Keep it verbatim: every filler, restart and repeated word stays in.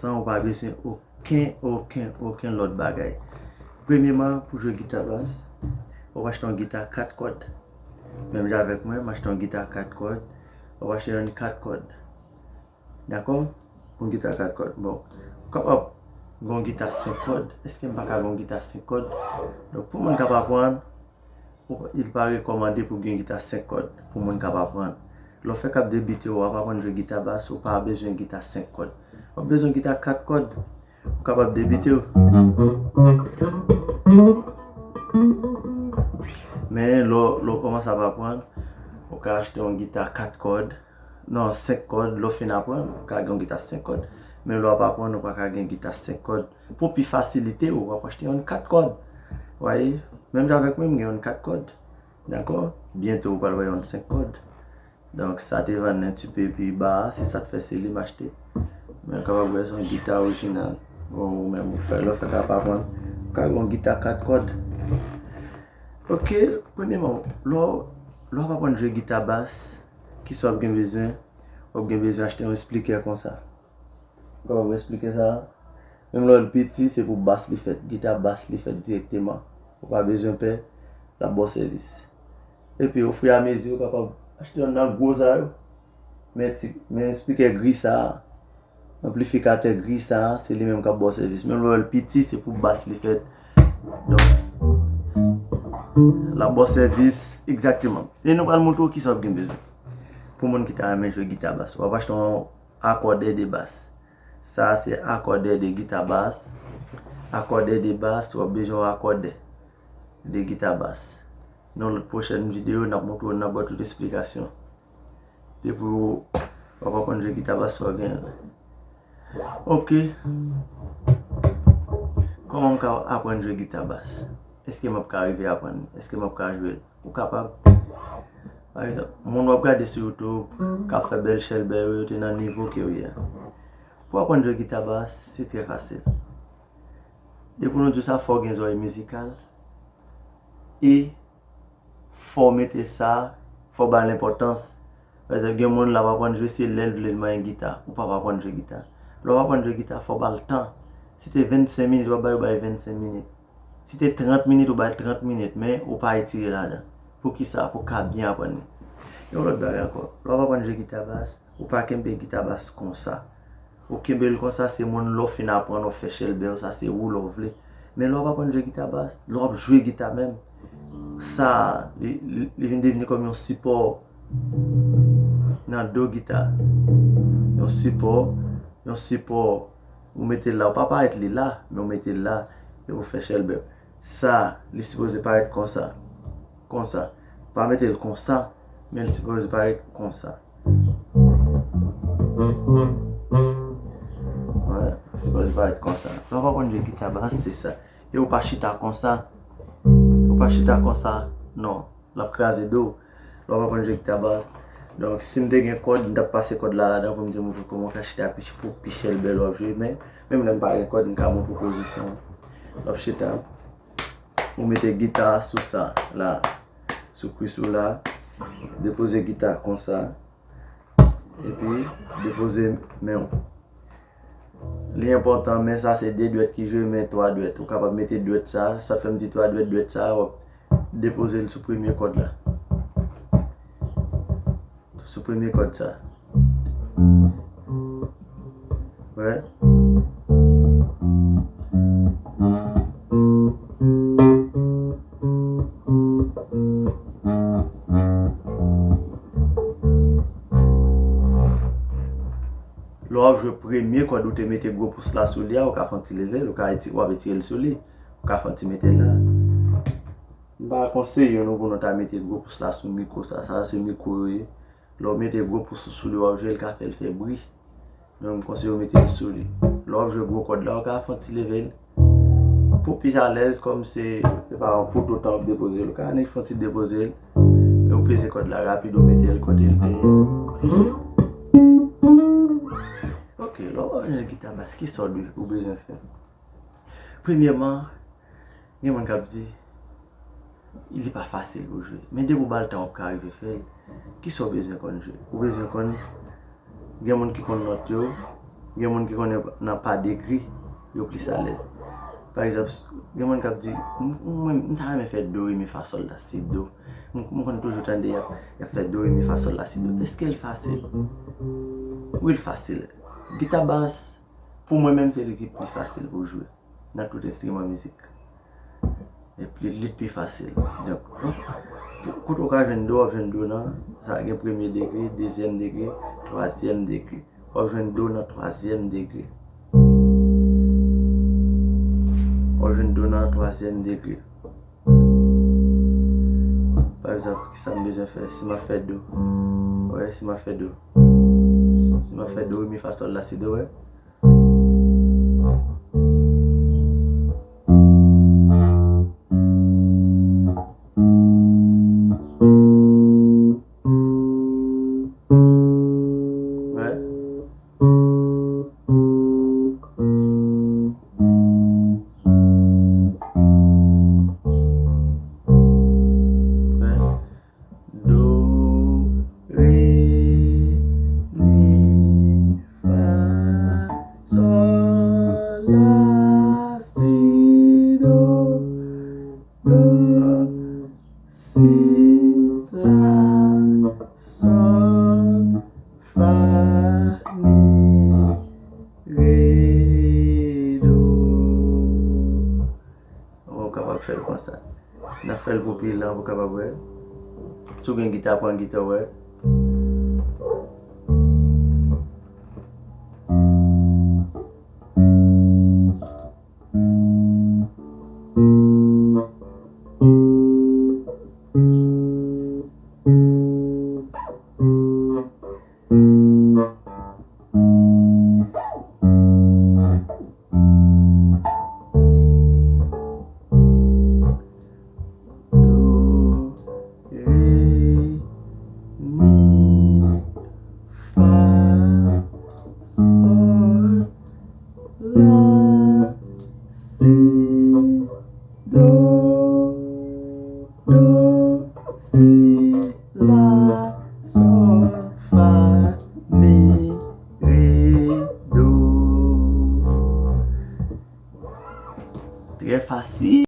San ou pa bezwen okenn, okenn, okenn lòt bagay. Premyeman, pou jwe gita bas, w ap achte yon gita kat kòd. Menm jan avèk mwen, m achte yon gita kat kòd. W ap achte yon kat kòd. Dakò? Yon gita kat kòd. Bon, ou kapab gen yon gita senk kòd. Èske m pa ka gen yon gita senk kòd? Donk, pou moun k ap aprann, ou pa, li pa rekòmande pou gen gita senk kòd pou moun k ap aprann. Lè w fèk ap debite, w ap aprann jwe gita bas, ou pa bezwen gita senk kòd. W ap bezwen gita kat kòd. Ou kapab debite w. Men lè w, lè w kòmanse ap aprann, ou ka achte yon gita kat kòd. Non, senk kòd, lè w fin aprann, ou ka gen yon gita senk kòd. Men lè w ap aprann, ou pa ka gen gita senk kòd. Pou pi fasilite w, w ap achte yon kat kòd. Ou wè, menm jan avèk mwen, m gen yon kat kòd. Dakò? Byento, ou pral wè yon senk kòd. Donk, sa te vann nan ti pe pi ba a, se sa k fè se li m achte. Men w kapab wè se yon gita orijinal. Bon, ou menm, ou fè, lè w fèk ap aprann, ou ka gen yon gita kat kòd. Ok, premyeman, lè w, lè w ap aprann jwe gita bas, kisa w ap gen bezwen? W ap gen bezwen achte yon esplikè konsa. Kòman pou esplike sa? Menm lè w piti, se pou bas li fèt. Gita bas li fèt dirèkteman. Ou pa bezwen pè, l ap ba w sèvis. Epi, ofriamezi, ou kapab achte yonn nan gwo sa yo. Men ti, men espikè gri sa a, anplifikatè gri sa a, se li menm k ap ba w sèvis. Menm lè w piti, se pou bas li fèt. Donk, l ap ba w sèvis egzakteman. E nou pral montre w kisa w ap gen bezwen. Pou moun ki ta renmen jwe gita bas, w ap achte yon akòdè de bas. Sa a se akòdè de gita bas. Akòdè de bas, w ap bezwen yon akòdè de gita bas. Nan lòt pwochèn videyo, n ap montre w, n ap ba w tout esplikasyon. Depi w, w ap aprann jwe gita bas, w ap gen. Ok. Kòman m ka aprann jwe gita bas? Èske m ap ka rive aprann? Èske m ap ka jwe l? Ou kapab. Pa egzanp, moun w ap gade sou YouTube k ap fè bèl chèlbè yo, yo te nan nivo ke w ye a. Pou w aprann jwe gita bas, se trè fasil. E pou nou di w sa, fò w gen zòrèy mizikal. E fò w mete sa, fò w ba l enpòtans. Pa egzanp, gen moun l ap aprann jwe, se lè l vle l manyen gita. Ou p ap aprann jwe gita. Lè w ap aprann jwe gita, fò w ba l tan. Si te vennsenk minit, w ap bay, ou bay vennsenk minit. Si te trant minit, ou bay trant minit, men ou pa etire ladan. Poukisa? Pou w ka byen aprann li. Yon lòt bagay ankò, lè w ap aprann jwe gita bas, ou pa kenbe gita bas konsa. Ou kenbe l konsa, se moun lè w fin aprann, w ap fè chèlbè w, sa se ou lè w vle. Men lè w ap aprann jwe gita bas, lè w ap jwe gita menm, sa, li, li, li vin devni kòm yon sipò nan do gita. Yon sipò, yon sipò, ou mete l la, ou pa parèt li la, men ou mete l la, e ou fè chèlbè. Sa, li sipoze parèt konsa. Konsa. Pa mete l konsa, men li sipoze parèt konsa. Wè, li sipoze parèt konsa. Lè w ap aprann jwe gita bas, se sa. E ou pa chita konsa. Ou pa chita konsa. Non. L ap kraze do w. Lè w ap aprann jwe gita bas. Donk, si m te gen kòd, m t ap pase kòd la ladan pou m te montre w kòman w ka chita pi, pou pi chèlbè lè w ap jwe. Men, menm lè m pa gen kòd, m ka montre w pozisyon. Lè w ap chita, ou mete gita sou sa, la. Sou kwis ou la. Depoze gita konsa. Epi, depoze men w. Li enpòtan, men sa se de dwèt ki jwe, men twa dwèt. Ou kapab mete dwèt sa, sa fè m di twa dwèt, dwèt sa, w ap depoze l sou premye kòd la. Sou premye kòd sa. Wè. Lè w ap jwe premye kòd ou te mete gwo pous la sou li a, ou ka fè yon ti leve l, ou ka eti-, w ap etire l sou li, ou ka fè yon ti mete l la. M pa konseye nou pou nou ta mete gwo pous la sou mikwo sa, sa se mikwo yo ye. Lè w mete gwo pous ou sou li, w ap jwe, l ka fè l fè bri. Men m konseye w mete l sou li. Lè w ap jwe gwo kòd la, w ka fè yon ti leve l. Pou pi alèz, kòm se, se pa pou toutan w ap depoze l, w ka annik fè yon ti depoze l. E w peze kòd la rapid, ou mete l kote l te ye. Ok, lè w ap jwe gita bas, kisa w dwe, ou bezwen fè? Premyèman, gen moun k ap di, li pa fasil pou jwe. Men depi w ba l tan, w ap ka rive fè l. Kisa w bezwen konn jwe? Ou bezwen konn, gen moun ki konn nòt yo, Gen moun ki konnen nan pa degre yo plis alèz. Pa egzanp, gen moun k ap di, "M- mwen, m ta renmen fè do, re, mi, fa, sòl, la, si, do." M, m konn toujou tande y ap, y ap fè do, re, mi, fa, sòl, la, si, do. Èske l fasil? Wi, l fasil. Gita bas, pou mwen menm, se li ki pi fasil pou jwe nan tout enstriman mizik. Epi li pi fasil. Donk, pou- kote w ka jwenn do, w ap jwenn do nan, sa gen premye degre, dezyèm degre, twazyèm degre. W ap jwenn do nan twazyèm degre. W ap jwenn do nan twazyèm degre. Pa egzanp, kisa m bezwen fè? Si m ap fè do, wè, si m ap fè do, si m ap fè do, re, mi, fa, sòl, la, si, do, wè. Wè. Wè. Do, re, mi, fa, sòl, la, si, do. Do, si, la, sòl, fa, mi, re, do. Ou kapab fè l konsa. N ap fè l pou pi lan pou w kapab wè. Si w gen gita, pran gita w wè.